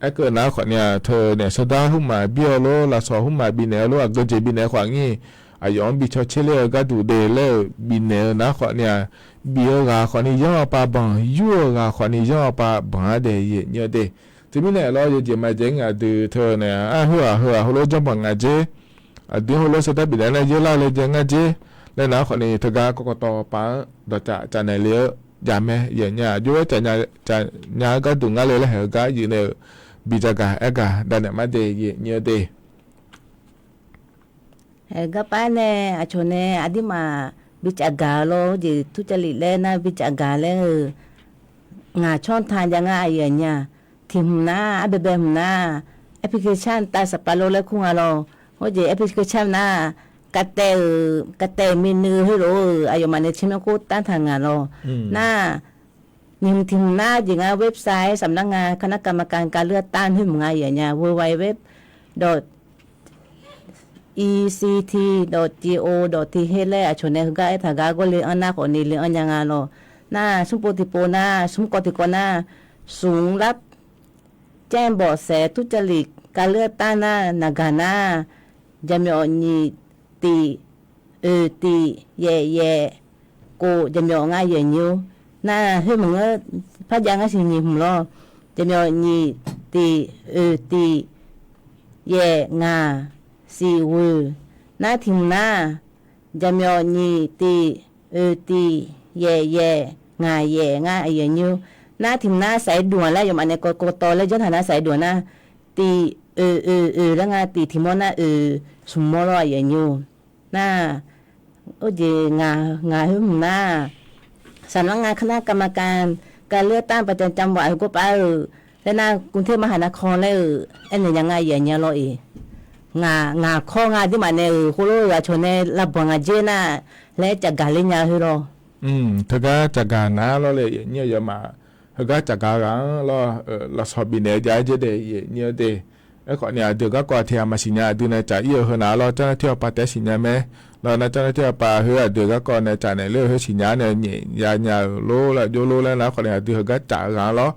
aerkeuv nar khawfni-aq teunaeq sardar hmqmaq bir-eu lor, lafsawq hmqmaq bifnaeq-eu lor, aqgeujeq bifnaeq khawf aqnyir, aqyawf-anr bi cawtser ler-eu gharduq de laer-euq bifnaeq-eu nar khawfni-aq, bif-eu ghaq khawfni yanr-awr pav banq, yur-eu ghaq khawfni yanr-awr pav banq-ar de yaeqnyir-eu de. Teumirnae lawr yawjeq maqjeq-anr aqdui teunaeq-a, khoer-aq heu-aq heulof janrbanq nga jer. Aqdui-anr heulof sardar bifnaeq-aer nae yaerlar le jae nga jer. Laer nar khawfni teugar kawkawtaw paf-anr dawqcaf caf naeq le-eu javmae yaeqnyir-aq, jov-aer caf nya-eu gharduq ngar le laer haeq-eu gar yuif naeq-euq bi jagaq aergaq davnaeq mar de yaeqnyir-eu de. Haeq garpar nae aqcawq nae aqdirmaf bi caf gaq-eu lawr, jeq turcavlif laer nar bi caf gaq laer-eu, ngaq tsawrtaq jav ngar aqyuif aqnyir-aq, tiq hmq nar, arbaebae hmq nar, application tav saqpav lor laer kur nga lawr. Hawr jeq application nar, kavtaev-euq, kavtaev-euq mini-eu heulof-euq aqyawfmaf nae tsawrmyanr khoer tanrtaq ngaq lawr. Nar, nyiq hmq tiq hmq nar jeq ngar website saflar nga, คณะกรรมการการเลือกตั้ง khoer hmq nga yaeqnyir-aq, www ect.go.th laer aqcawq nae heugar aertaq gar gawr le-anr nar khawfni le-anr nya nga lawr. Nar smr pov tiqpov nar, smr kawv tiqkawv nar, smq lar แจ้งเบาะแสทุจริตการเลือกตั้ง nar naqgaq nar, jaqmyawf nyiq tiq oeq tiq yaef yaef kof jaqmyawf nga yaeqnyir-or. Nar khoer maqngeur, par jav ngar siq nyiq hmq lawr. Jaqmyawf nyiq tiq oeq tiq yaef ngaq siq ghoeq. Nar tiq hmq nar, jaqmyawf nyiq tiq oeq tiq yaef yaef ngaq yaef ngar yaeqnyir-or. Nar tiq hmq nar สายด่วน laer aqyawfmaf nae kawkawtaw laer janr taq nar สายด่วน nar, tiq oeq oeq oeq laer nga tiq tiq mawr nar oeq smq mawr lawr yaeqnyir-or. Nar, or jeq ngaq khoer hmq nar, saflar nga คณะกรรมการการเลือกตั้งประจำจังหวัด heugar pav-euq laer nar, กรุงเทพมหานคร laer-euq aernaeq nya nga yaeqnyir lawr-iq. Ngaq, ngaq kawr nga aqduimaf nae-euq khoerlof-euq aqcawq nae lavbanq ngaq jer nar, laer caf gaq ler nya khoer lawr. Teugar caf gaq nar lawr le yaeqnyir-eu yawmaf, heugar caf gaq ghaq-anr lawr, lafsawq bifnaeq-eu jav-aer jer de yaeqnyir-eu de. Aerkhawfni aqdui-euq garkawv tiq ghaq maqsiq nya, aqdui nae caf ir-euq heu nar lawr, เจ้าหน้าที่ awqpav taef-aer siqnya mae. Lawr nar เจ้าหน้าที่ awqpav heu aqdui-euq garkawv nae caf naeq ler-euq heu siqnya nae nyaef ya nya-euq lor laer jov lor laer nar khawfni aqdui heugar caf-eu ghaq-anr lawr,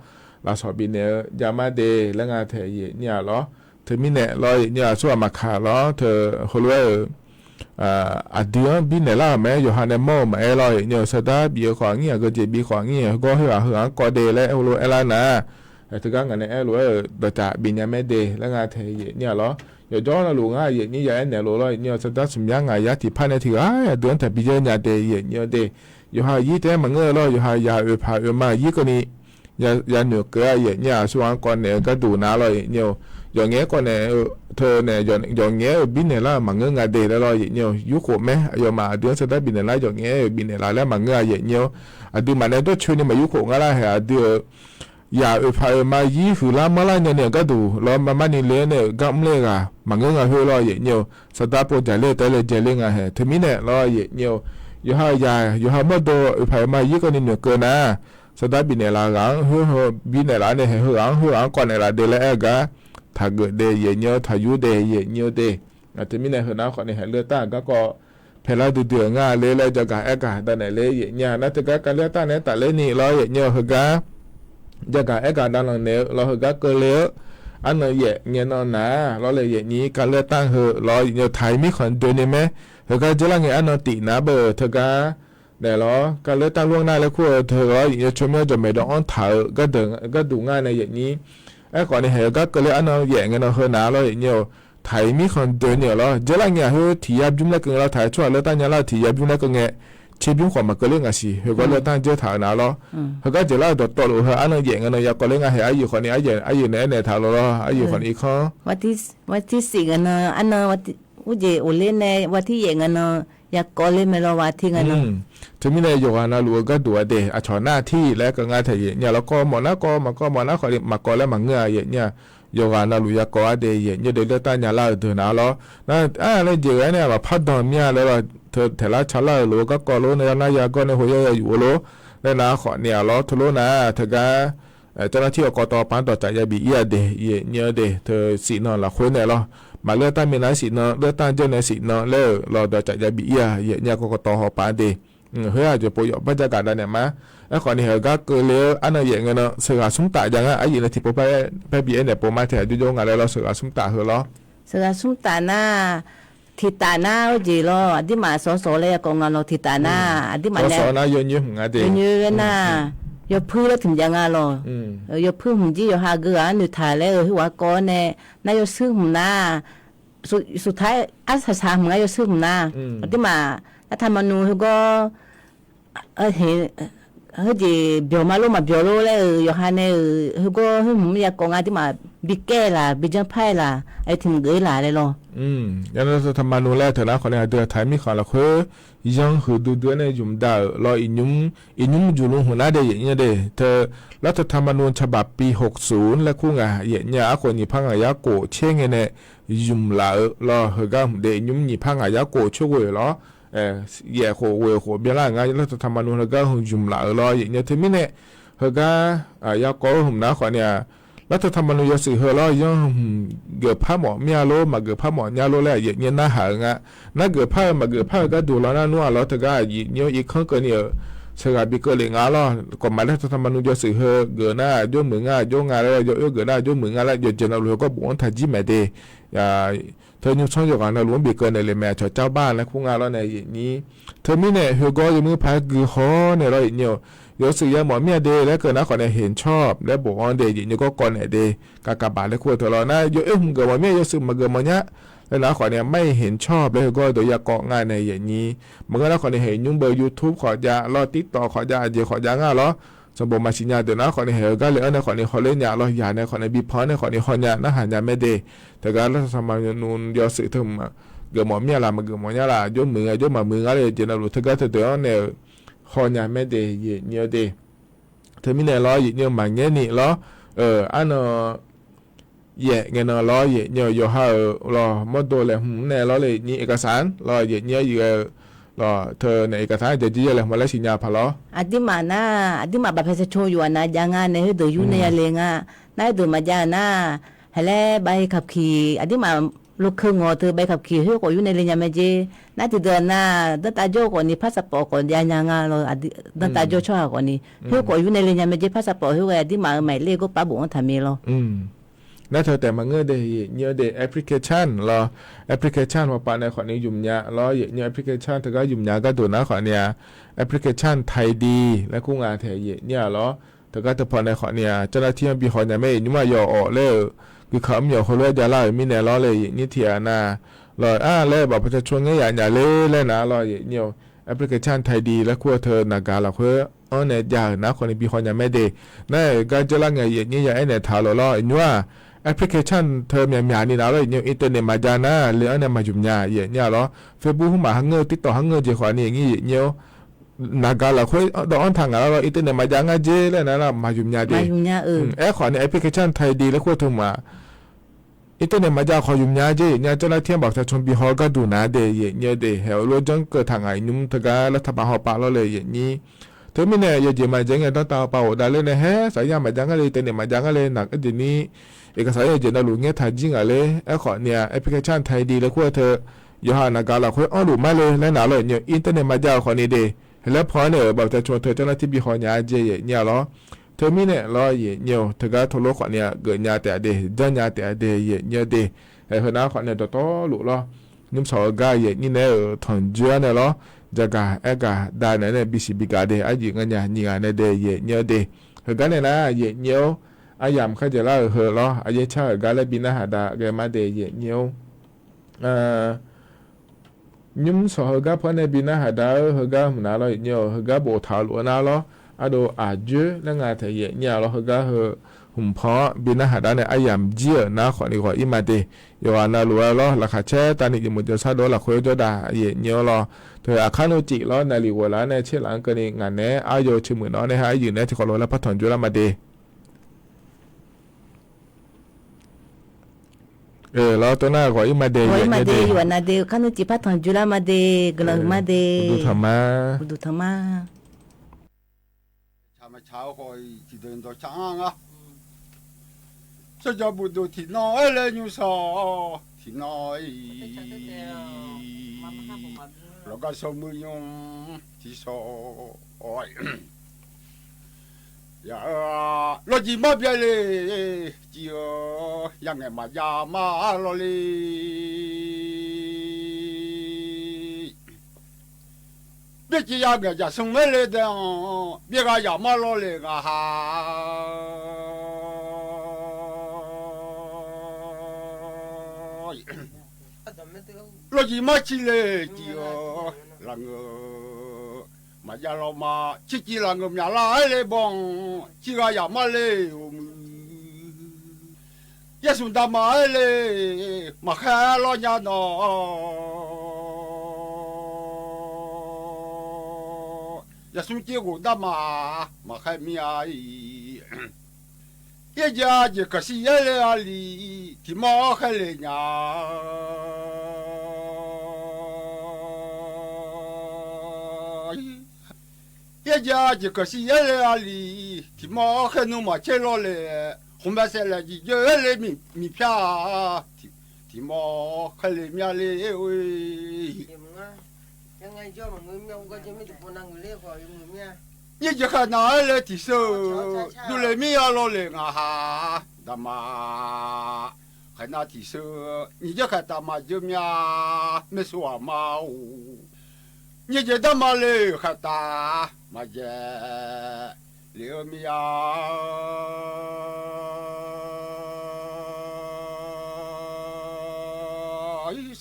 lafsawq bifnaeq-eu jav mar de laer nga taeq yaeqnyir-aq lawr. Teumirnae lawr yaeqnyir-aq aqsur ghaq maqkaq lawr teu heulof-aer-euq aqdui-anr bifnaeq lar-euq mae-aer yawqha nae mawr-euq maqaer lawr yaeqnyir-eu sardar bif-eu khawf aqnyir aqgeujeq bif khawf aqnyir heugar khoer ghaq heu ghaq-anr kawv de laer heulof aerlar nar, teugar ngaq nae aerlof-aer-euq dawqcaf bifnya mae de laer nga taeq yaeqnyir-aq lawr. Yawqjawr navluf ngar yaeqnyir ya aernaeq lof lawr yaeqnyir-eu sardar smq yar ngaq yar tiqpar nae tiq ghaq-aer aqdui-anr taq bi yaer nya de yaeqnyir-eu de. Yawqha yir taef-aer maqngeur-eu lawr, yawqha ya oeqpaq oeqma yir keuvni ya noeqkeuv-a yaeqnyir-aq aqsur ghaq-anr kawv naeq-eu gharduq nar lawr yaeqnyir-eu, yawqngaeq-aer kawv naeq-eu teu nae yawqngaeq-aer-euq bifnaeq lar-euq maqngeur nga de laer lawr yaeqnyir-eu, yurkhof mae aqyawfmaf aqdui-anr sardar bifnaeq lar yawqngaeq-aer-euq bifnaeq laf laer maqngeur-a yaeqnyir-eu. Aqduimaf nae dawrcoeni maq yurkhof ngar lar haeq aqdui-euq ya oeqpaq oeqma yir huiqlar manrlar nyani-euq gharduq lawr marmarni le-aer nae-euq gar mr ler ghaq maqngeur nga khoer lawr yaeqnyir-eu, sardar pov jaqler-eu taef-aer le jaeler nga haeq teumirnae lawr yaeqnyir-eu, yawqha ya yawqha mawrdo oeqpaq oeqma yir keuvni noeqkeuv nar, sardar bifnaeq laf ghaq-anr khoer heu bifnaeq laf nae haeq heughaq-anr khoerghaq-anr kawv naeq laf de laer aer-eu gar taqgeuf de yaeqnyir-eu, taqyur de yaeqnyir-eu de. Teumirnae heunar khawfni haeq เลือกตั้ง garkawv paeqlar duidui-euq ngar le laer jagaq aergaq davnaeq ler yaeqnyir-aq nar teugar การเลือกตั้ง nae tafler ni lawr yaeqnyir-eu heugar jagaq aergaq davlanq naeq-eu lawr heugar keuvle-eu arnan yaef ngae nan nar lawr le yaeqnyir การเลือกตั้ง heu lawr yaeqnyir-eu taq-iq mirkhanq doeni mae. Heugar dzeurlar ngae arnan tif nar beu teugar naeq lawr การเลือกตั้งล่วงหน้า laer kur-eu teu lawr yaeqnyir-eu tsawrmyanr jawqmaeq dawv-anr taq-euq gharduq ngar nae yaeqnyir. Aerkhawfni haeq-eu gar keuvle arnan yaef ngae nan heu nar lawr yaeqnyir-eu taq-iq mirkhanq doeni-euq lawr dzeurlar ngae aqhoer tiq yar bymr laer keuv ngae lawr taq-iq tsawrhaq เลือกตั้ง nya lar-eu tiq yar bymr laer keuv ngae tserbymr khawf maqkeuv ler ngaq siq, heugar lawr tanr dzeur taq-euq nar lawr. Heugar jeq lar-eu dawqtawvluf heu arnan yaef ngae nan yakawv ler nga hae, aryiq khawfni aryaeq naeq-aer naeq taq lof lawr, aryiq khawfni irkanr. Waqtiq siq ngae nan arnan, urjeq oqler nae waqtiq yaef ngae nan yakawv ler mae lawr, waqtiq ngae nan. Teumirnae yawqghaq navluf-eu gharduq-a de, aqcawq nar tir laer keuv nga taef yaef nya lawr, kawv mawf nar kawv, maqkawv mawf nar khawfni maqkawv laer maqngeur-a yaef nya. Yawqghaq navluf yakawv-a de yaef nya de, lawr tanr nya lar-euq deuq nar lawr. Nar, nar jeq-eu aernae maqpar danq mir-a laer lawr, teu taeq lar ca lar-euq lof-eu garkawv lof nae nar yagawr nae hoyar ya yuf-eu lof laer nar khawfni-a lawr, teulof nar teugar เจ้าหน้าที่ awq kawv tawv paq-anr dawqtsaf ya bif ir-a de yaef nya de, teu siq nan lafkhoer nae lawr. Maqleur tanr minav siq nan, leur tanr janr nae siq nan laer-euq lawr dawqtsaf ya bif ir-a yaef nya kawv kawv tawv hawpaq-a de. Khoer-aq jawqpov yawf bar ja gaq dav naeq ma. Aerkhawfni heugar keuvle-eu arnan yaef ngae nan sheuqghaq smr taf ja ngar, aryiq nae tiqpov paer bi aernaeq pov ma taef aqjox jawr nga laer lawr, sheuqghaq smr taf heu lawr. Sheuqghaq smr taf nar, tiq taf nar urjeq lawr, aqdirmaf sawq sawq laer yakawv nga lawr, tiq taf nar aqdirmaf sawq sawq nar yawnyoer hmq nga de, yawnyoer nar yawpuir laer tiq mq jav nga lawr. Yawpuir hmq jir yawqha geu ghaq-anr noeqtaq laer-euq khoerghaq kawv-awr nae, nar yawshuir hmq nar suqtaq-aer arsaq saq hmq-aer yawshuir hmq nar, aqdirmaf lartaq maqnu heugawr heujeq byawq ma lor maqbyawq lor laer-euq yawqha nae-euq heugawr khoer hmq-anr yakawv nga, aqdirmaf bi kaer-eu laq, bi janrpar-eu laq, aqyawf tiq mq geuf-ir laq laer lawr. Yawqnan lartaq maqnu laer teu nar khawfni aqdui aqtaq-aer mirkhanq lafkhoer yanr huiq duidui-aer nae zmq dav-euq lawr, iqnymr, iqnymr juqluf hmq nar de yaef nya de, teu lartaq maqnu carbaq pi hofsur laer kur nga yaef nya, arkhof nyiq par ngaq yar khof caer ngae nae zmq laf-eu lawr, heugar hmq de iqnymr nyiq par ngaq yar khof coer ghoe-euq lawr. Yaef khof ghoe-euq khof byanlar-euq nga, lartaq maqnu heugar hmq zmq laf-euq lawr yaef nya. Teumirnae heugar yakawv-eu hmq nar khawfni-a, lartaq maqnu yawshuif heu lawr yanr hmq geufpar mawf mir-a lor, maqgeufpar mawf nya lor laer yaef nya narhaq-euq nga. Nar geufpar-eu maqgeufpar-eu gharduq lawr nar nmr-aq lawr, teugar yaef nya irkanr keuvni-euq sheuqghaq bi keuvle nga lawr. Kawqmaq lartaq maqnu yawshuif heu geuf nar aqjox muiq nga, aqjox nga laer, yawoer geuf nar aqjox muiq nga laer, yawqjeq navluf heugawr bofanr taq jir maeq de. Teu nymrsanr yawqghaq navluf-anr bi keuv naeq le mae, aqcawq car bar laer kur nga lawr nae yaef nyir. Teumirnae heugawr yawmuir paq-aer gui haw-awr nae lawr yaef nya-eu, yawshuif yamawf mir-a de laer keuv nar khawfni เห็นชอบ laer bofanr de yaef nya gawr kawv naeq de. Kakabaq laer kur-eu teu lawr nar yawoer hmq geufmawf mir-a, yawshuif maqgeufmawf nya laer nar khawfni ไม่เห็นชอบ laer heugawr deuq yakawv nga nae yaef nyir. Maqngeur nar khawfni heunymr beu YouTube khawf jav lawr, TikTok khawf jav, aqjeq khawf jav nga lawr. Sanqbof maqsiq nya deuq nar khawfni haeq-eu gar le-anr nae khawfni hawler nya lawr, yaq nae khawfni bi pan-anr nae khawfni haw nya narhaq nya mae de. Teugar lartaq maqnu yawshuif teu hmq-aq, geufmawf mir-a laf, maqgeufmawf nya laf, aqjox muiq aqjox maqmuiq nga laer yawqjeq navluf teugar teudeuq-anr nae-euq haw nya mae de yaef nyir-eu de. Teumirnae lawr yaef nyir-eu maqngaer ni lawr, arnan yaef ngae nan lawr yaef nyir-eu yawqha-euq lawr mawrdo laeqhmq nae lawr le nyir เอกสาร lawr yaef nyir-aer yuif ghae-eu lawr teu nae เอกสาร jaeq jir ya laeqhmq laer siqnya paq lawr. Aqdirmaf nar, aqdirmaf บัตรประชาชน yuf-aq nav jav nga nae heudeuq yur nae ya le nga. Nar heudeuq maqjav-euq nar, haeq laer ใบขับขี่ aqdirmaf lokeu ngawq teu ใบขับขี่ khoer khawf yur nae le nya mae jer. Nar tiqdeuq-aq nar, danrtav jawr-eu khawfni passport khawf jav nya nga lawr, danrtav jawr tsawrhaq khawfni khoer khawf yur nae le nya mae jer, passport khoer ghae aqdirmaf-euq maqle gawrpav bofanr taq mae lawr. Nar teu taef maqngeur de yaef nyir-eu de, application lawr, application hawpav nae khawfni zmq nya lawr yaef nyir-eu, application teugar zmq nya gharduq nar khawfni-a, application Thai Dee laer kur nga taef yaef nyir-a lawr. Teugar teupaw nae khawfni-a เจ้าหน้าที่-anr bi haw nya mae yaef nyir-aq, yawf awf laer-euq guikaq mr yawf heulof-aer javlar-euq mirnae lawr le yaef nyir tiq-aq nar lawr, ar laer บัตรประชาชน ngaer yaf nya ler laer nar lawr yaef nyir-eu, application Thai Dee laer kur-eu teu naqgaq lafkhoer-anr nae jav-euq nar khawfni bi haw nya mae de. Nar-euq gar jarlar ngae yaef nyir ya aernaeq taq-eu lawr lawr, yaef nyir-aq, application teu myaqmyaq ni nar lawr yaef nyir-eu, internet maqjav nar le-anr nae maqzmq nya yaef nyir-a lawr. Facebook hmq maq ha ngeur-eu, TikTok ha ngeur-eu jeq khawfni yaef nyir yaef nyir-awr, naqgaq lafkhoer dawv-anr taq ngaq lar lawr, internet maqjav ngar jer laer nar nar maqzmq nya de. Aerkhawfni application Thai Dee laer kur-eu teu hmq-aq, internet maqjav khawf zmq nya jer yaef nyir-a, เจ้าหน้าที่-anr บัตรประชาชน bi haw-eu gharduq nar de yaef nyir-eu de, haeq-eu lof janr keuv taq ngaq yaef nyir teugar lartaq bar hawpav lawr le yaef nyir. Teumirnae yawjeq maqjav ngae danrtav hawpav ghofdav ler nae haer saqyar maqjav ngar le, internet maqjav ngar le nar, arjeq ni เอกสาร yawjeq navluf ngaer taq jir ngaq ler. Aerkhawfni-a application Thai Dee laer kur-eu teu yawqha naqgaq lafkhoer anrluf mar le laer nar lawr yaef nyir-eu, internet maqjav-euq khawfni de, haeq laer paw-aer nae-euq บัตรประชาชน teu เจ้าหน้าที่ bi haw nya-a jeq yaef nyir-a lawr. Teumirnae lawr yaef nyir-eu teugar teulof khawfni-a geuf nya taef-a de, janr nya taef-a de yaef nyir-eu de. Haeq heu nar khawfni dawqtawvluf lawr, nymrshawq-eu gar yaef nyir nae-euq tanqjoe-anr nae lawr, jagaq aergaq dav naeq-aer nae bisiq bigaq de, arjif nganyaf nyiq ghaq nae de yaef nyir-eu de. Heugar nae nar yaef nyir-awr, aryamq kharjaeq lar-euq heu lawr, aryaer car-euq gar laer bi narhaq dav ghae mar de yaef nyir-awr. Nymr sawq heugar paw nae bi narhaq dar-eu heugar hmq nar lawr, iqnyir-awq heugar boftaq-eu lof-aer nar lawr, ardov aqjoer laer nga taef yaef nyir-a lawr, heugar heu hmq paw-anr bi narhaq dar nae aryamq jir-euq nar khawfni ghawq-ir ma de. Yawqghaq navluf-aer lawr, laqkhaq caer tavni jeq meuq jawr sar dov-awr lafkhoer jawrdaq yaef nyir-awr lawr. Teu aqkar nmr cif lawr, naqliq ghoeqlaf-anr nae tserlaf-anr keuvni ngaq naeq-aer aryawf ceumuiq nawr nae ha aryuif nae tiqkawv lof laer par tanq jur lar ma de. Lawr, tov nar ghawq-ir ma de, ghawq-ir ma de, yawqghaq nav de, kar nmr cif par tanq jur lar ma de, guiqlanq huiq ma de, uqduq tanq ma, uqduq tanq ma. Caq maqcaq-eu khawf-iq tiqdeuq dawqca-anr nga. Tsawrjawq bufduq tiqnan-aer le nymr sawq tiqnan-iq, lawqgar sawr muir nymr tiqsawq-awr, ya-eu lawrjiq mar byav le, ciq-eu yangaeq maqjav mar lawr le. Byaerciv yangaeq jaqsmr-aer le dae-anr byaerghaq yaq mar lawr le ngaq ha. Lawrjiq mar civ le ciq-eu lafngeur maqjav lawr ma, civ civ lafngeur myaqlar-aer le bawr-anr civ ghaq yaq mar le-euq muiq. Yaersmq daqma-aer le maqkhaer lawr nya nawq, yaqsmr civ ghof daqma maqkhaer mir-a-iq. Yaerjeq aqjeq kaqsiq-aer le aqli tiq mawr khaer le nya. Yaerjeq aqjeq kaqsiq-aer le aqli tiq mawr khaer nmr maqtser lawr le, khmqmaeq saeqlaeq jeq jeur-aer le miqpyar tiq mawr khaer le mya le-or. Nyiq jeq khaeq nav-aer le tiq sheu durle mir-a lawr le ngaq ha, daqma khaeq nav tiq sheu, nyiq jeq khaeq taf maqjeuv mya, maershuq aqma-or. Nyiq jeq daqma le-euq khaeq taf maqjaeq le-eu mir-a.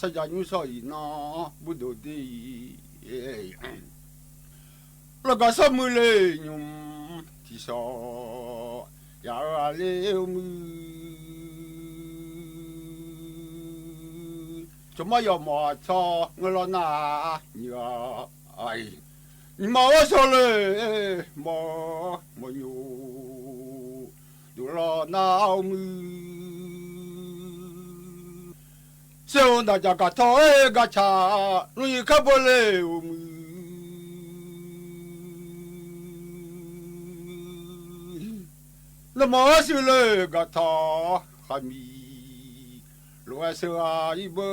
Sarjaq nymr shawr-iq nan burdov de-iq, lawqgaq sawr muiq le nymq tiqshawq ya-eu aqler-eu muiq, tsawrmawr yawmawf aqcawq ngeur lawr nar nyiq-a, nyiq ma-awr shawr le mawr mawrnymr duq lawr nar-eu muiq, ser-eu naqjaq gaqtawr-aer gaqcaq lmr-iq kar beu le-euq muiq, nawmaf-anr shuir le gaqtawq khaqmiq lof-aer sheuq-a ir beu.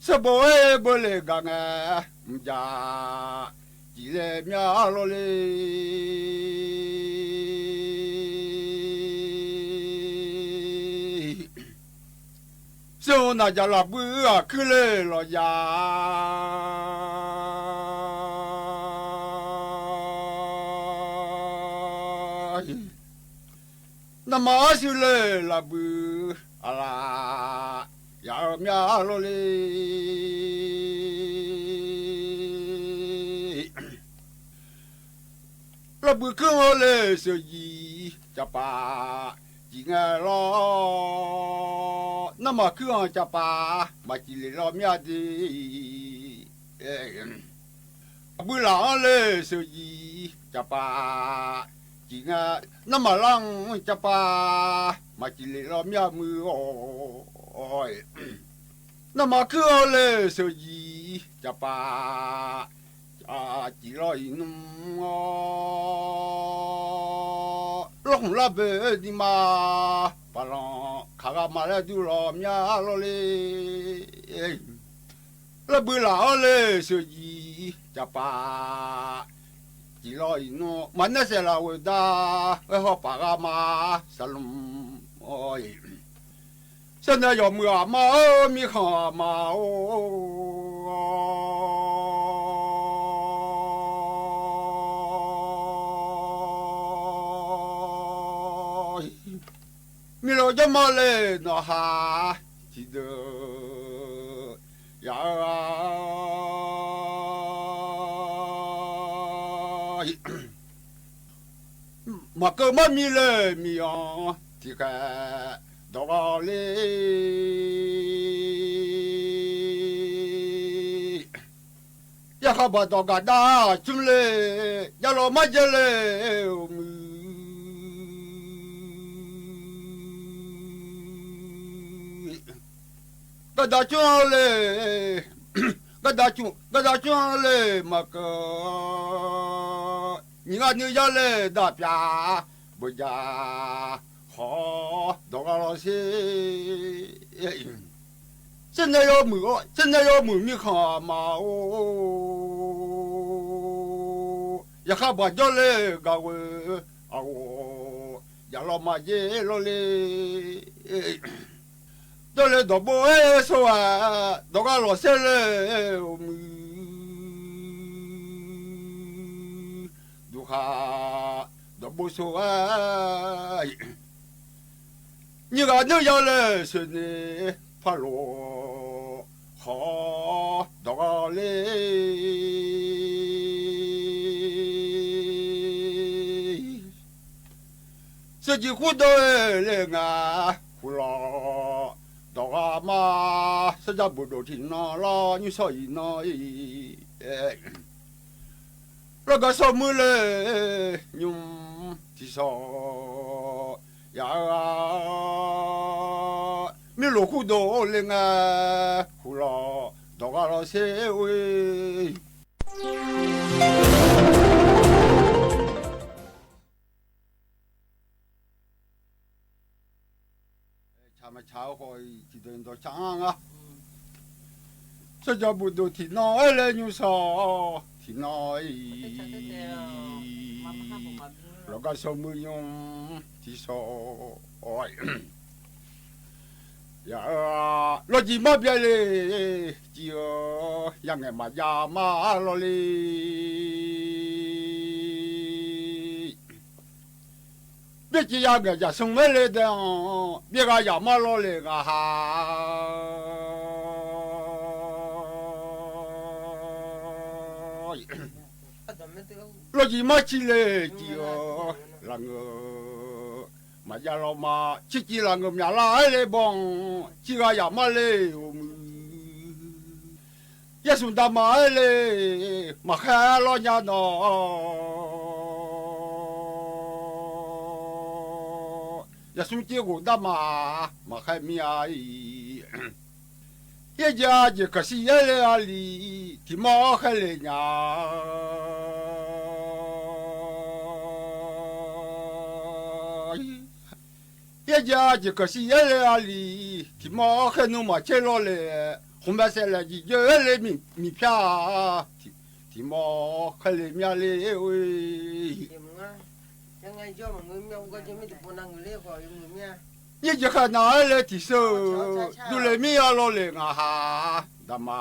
Sheuqbof-aer beu le gaq ngae, mqjaq jif laer mya lawr le. Sheuq naqjaq lafbuir aqkuir le lawqjaq, nawmaf-anr shuir le lafbuir aqlaf ya-eu mya lawr le. Lawrbuiq kuir-anr le sheuqjif caqpaf jif ngae lawr, nawmaf kuir-anr caqpaf maqcif le lawr mya de. Lawrbuiq laf-anr le sheuqjif caqpaf jif ngae, nawmaf lar-anr caqpaf maqcif le lawr mya muiq-awr, nawmaf kuir-anr le sheuqjif caqpaf cif lawr-iq nmr-awr, lawrkhmq lar boe-eu nima baqlanq kaq gha ma laer dur lawr mya lawr le. Lawrbuiq laf-anr le sheuqjif caqpaf cif lawr-iq nmr, maqnaeq saeqlaf ghoeq dar ghae haw paf gha ma saqlmq-awr, sharnae yawmuiq aqma-or mirkhanq aqma-or, mirlof jawr Mar le nawqha tiqdeuq ya-eu-a. Maqkeuv mar mi le miqyanq tiqkhaeq dawq gha le. Yarkhaq baq dawq gaq dav cmr le, javlaw mar jae le-euq muiq. Gardav cmr-anr le, gardav cmr, gardav cmr-anr le maqkeuv. Nyiq ghaq nuiv ya le daqpyav beujav khawf dawq gha lawr sher. Tsernae yawmuiq-awr, tsernae yawmuiq mirkhanq aqma-or, yaqkhav baq jawr le gaq-eu aqghof, javlaw mar jae lawr le. Dawrle dawqbov-aer sawr-aq, dawq gha lawq saer le-euq muiq. Duqkhaq dawqbov sawr-aq, nyiq ghaq nuiv ya le soeqnaeq palof khawf dawq gha le. Sheuqjeq khurdov-aer le nga huq lawq dawq gha ma. Sarjax bofdof tiqnan lawr nymr shawr iqnan-ir. Lawrgaq sawr muir le nymr tiqshawq ya-eu-a. Mirloq khurdov le nga huq lawq dawq gha lawr sher-or-e. Caq maqcaq-eu khawf-iq tiqdawq dawq caq-anr ngar. Sarjax bofdof tiqnan-aer le nymr shawr tiqnan-ir. Lawqgar shawr muir nymr tiqshawq ya-eu-a. Lawqjeq marbyav le civ-eu, yangaeq maqjav mar lawr le. Byaerciv yangaeq jaqsmr-aer le dae-anr, byaer gha yaf mar lawr le ngaq ha. Lawqjeq mar civ le civ-eu, lafngeur maqjav lawr ma. Civ civ lafngeur myaqlar-aer le baw-anr, civ gha yaf mar le-euq muiq. Yarsmq dama-aer le maqkhaer lawr nya nawq. Yaqsmr civ ghof darma maqkhaer mir-a-iq. Yaerjaev jeq kaqshir-aer le aqli tiq mawr khaer le nya. Yaerjaev jeq kaqshir-aer le aqli tiq mawr khaer nmr maqtser lawr le. Khmqmaeq saef laeq jeq jeur-aer le miqpyar tiq mawr khaer le mya le-or-e. Nyiq jeq khaeq nav-aer le tiqsheuq-eu, durle mir-a lawr le ngaq ha. Daqma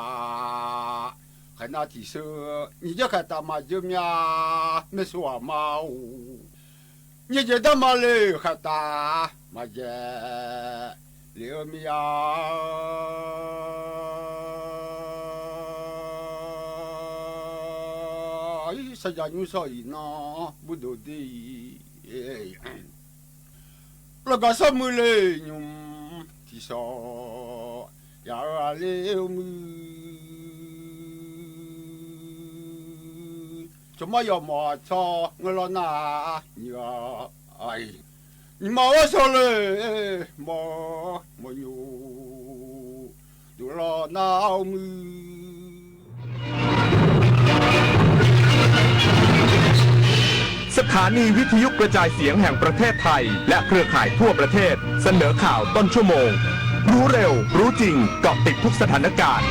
khaeq nav tiqsheuq-eu, nyiq jeq khaeq taf maqjeuv mya. Maershuq aqma-or, nyiq jeq darma le-euq khaeq taf maqjaeq lef-eu mir-a. Sarjax nymr shawr iqnan burdov de-iq. Lawqgaq sawr muiq le nymq tiqshawq ya-eu aqler-eu muiq. Tsawrmawr yawmawf tsawr ngeur lawr nar-aq nyiq-a. Nyiq ma-awr shawr le mawr mawrnymr duq lawr nar-eu muiq. สถานีวิทยุกระจายเสียงแห่งประเทศไทย และเครือข่ายทั่วประเทศ เสนอข่าวต้นชั่วโมง รู้เร็ว รู้จริง เกาะติดทุกสถานการณ์